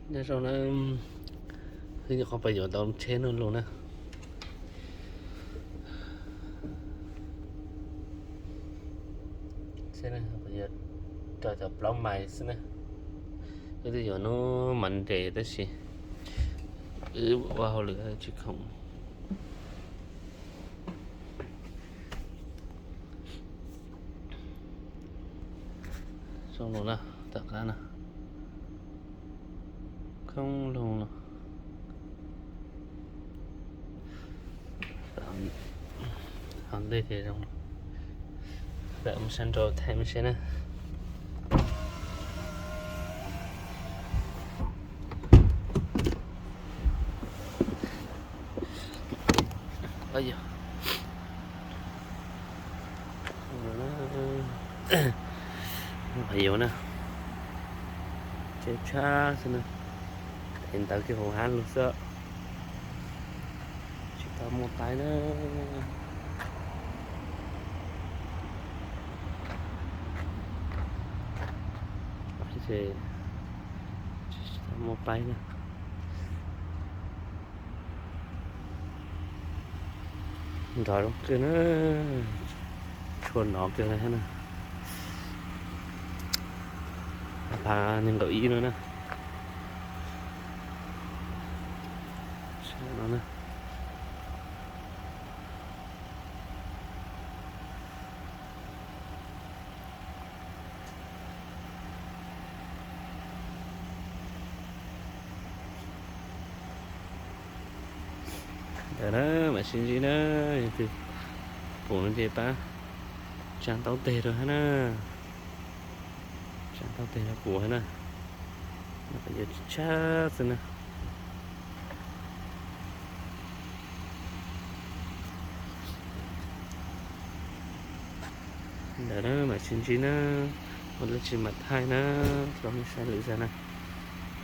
Nyob zoo na, wb nyuam qhuav pais yuav tau tsheb no los na. Rau cov plaub mais xwb na. Wb twb yuav hnub Monday tab sis wb ua hauj lwm tsis khoom. Zoo no na, tom qab no khoob lug no. Hauv ntej ces zoo. Lam mus sab nraud thaij me seb na. Yog, yog na, tsheb tshab xwb na, tes ntawv kiag hauv hav lug xwb, tsis tau muaj paib na. Tsis tau muaj paib na. Nrov zoo kawg na, tshua nov kawg li na. Phav nees nkaum ib no na. Ntawd na, mam sib ntsib na, yog twg pum no ces pab tsa ntaub teg rau hab na. Tsa ntaub teg rau kuv hab na. Yog tshab xwb na. Ntawd na, mam sib ntsib na, ua dab tsi mam thaij na, rau nej saib lwm zag na.